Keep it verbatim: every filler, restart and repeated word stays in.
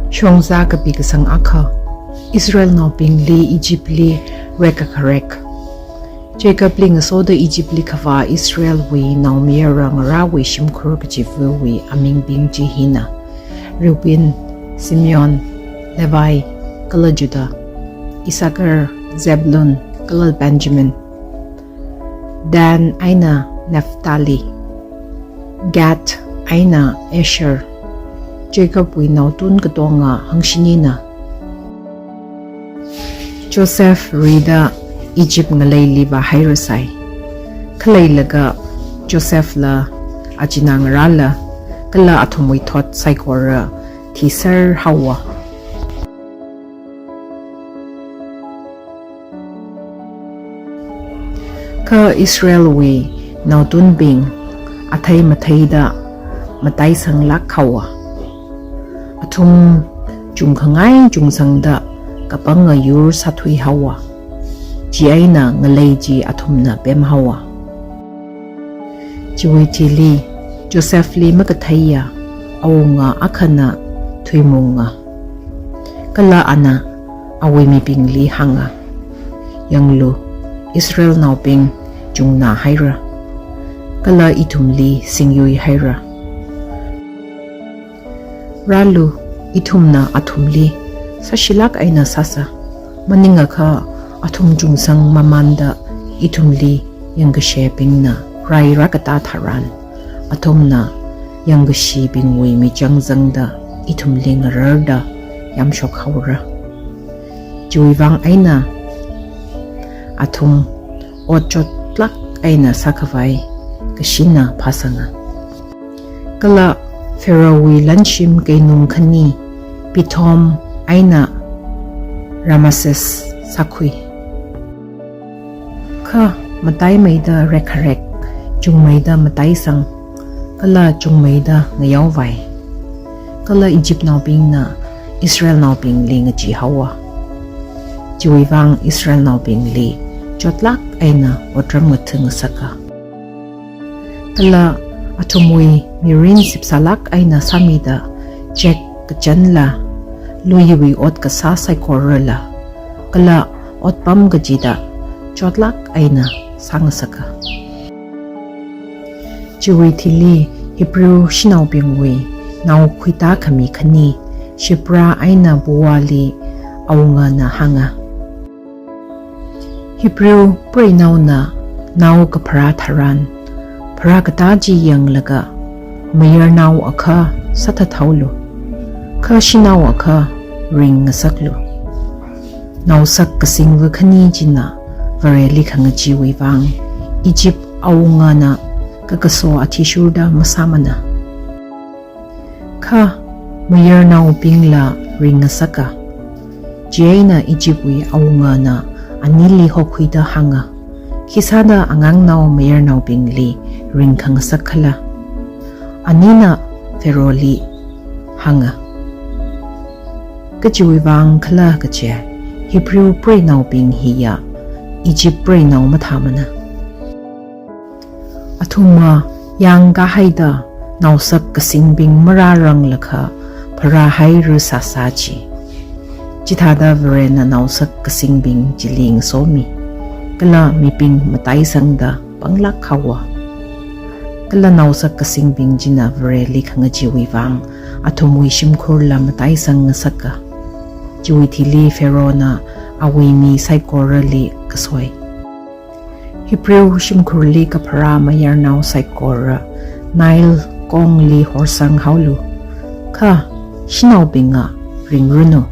Shongzā kapi kasang akha. Israelnaobingli Egyptli rekkakharek. Jacobli ngasoda Egyptli kavā Israelwui naomayara ngarāwui shimkhur kachivawui amingbing chi hina: Reuben, Simeon, Levi, kala Judah, Issachar, Zebulun, kala Benjamin, Dan eina Naphtali, Gad eina Asher, Jacobwui naotun katonga hangshinina. Joseph rida Egypt ngaleili vāhairasai. Khaleilaga Josephla, achinā ngarāla, kala athumwui thot saikora thiser haowa. Kha Israelwui naotunbing athei matheida mataisanglāk haowa. Athum chungkhangai chungsangda kapanga yur sāthui haowa. Chieina ngalei chi athumna pemhaowa. Chiwui thili Josephli makatheiya awunga akhana thuimunga. Kala ana awui mibingli hānga, "Yanglu, Israelnaobing chungnā haira, kala ithumli singyui haira. Rālu, ithumna athumli sāshilāk eina sāsa. Maningakha athum chungsang mamānda ithumli yangkashebingna rai rākatā tharan, athumna yangkashibingwui michang zangda ithumli ngararda yamshok haora." Chiwui vang eina athum ot chotlāk eina sākhavai kashina phāsanga. Kala Pharaohwui lanshim keinung khani, Pithom eina Rameses sākhui. Kha mataimeida rekkharek, chungmeida mataisang, kala chungmeida ngayaovai. Kala Egyptnaobingna Israelnaobingli ngachee haowa. Chiwui vang Israelnaobingli chotlāk eina otram ngatha ngasaka. Kala athumwui mirin sipsālāk eina sāmida, chek kachanla, luiwui ot kasā saikorala, kala otpam kachida chotlāk eina sāngasaka. Chiwui thili Hebrew shanaobingwui nao khuitā khami khani, Shiphrah eina Puah li awungana hānga, "Hebrew preinaona nao kapharā tharan, pharākatā chi yanglaga mayarnao akha sāthathaolu, kha shanao akha ringngasaklu. Naosak kasingva khani china Vareli khangacheewui vang, Egypt awungana kakaso athishurda masāmana." Kha mayarnaobingla ringngasaka. Chieina Egyptwui awungana anili hokhuida hānga, "Khisāda angangnao mayarnaobingli ringkhangasak khala?" Anina Pharaohli hānga, "Kachiwui vang khala kaje, Hebrew preinaobing hiya Egypt preinao mathāmana. Athumva yāng kahaida naosak kasingbing marāranglakha pharāhaira sāsā ji. Chithāda Varena naosak kasingbing chili ngasomi, kala mibing mataisangda panglāk haowa. Kala naosak kasingbing china Vareli khangacheewui vang athumwui shimkhurla mataisang ngasaka." Chiwui thili Pharaohna awui mi saikorali kasoi, "Hebrew shimkhurli kapharā mayarnao saikora Nile kongli horsang haolu, kha shanaobinga ringranu.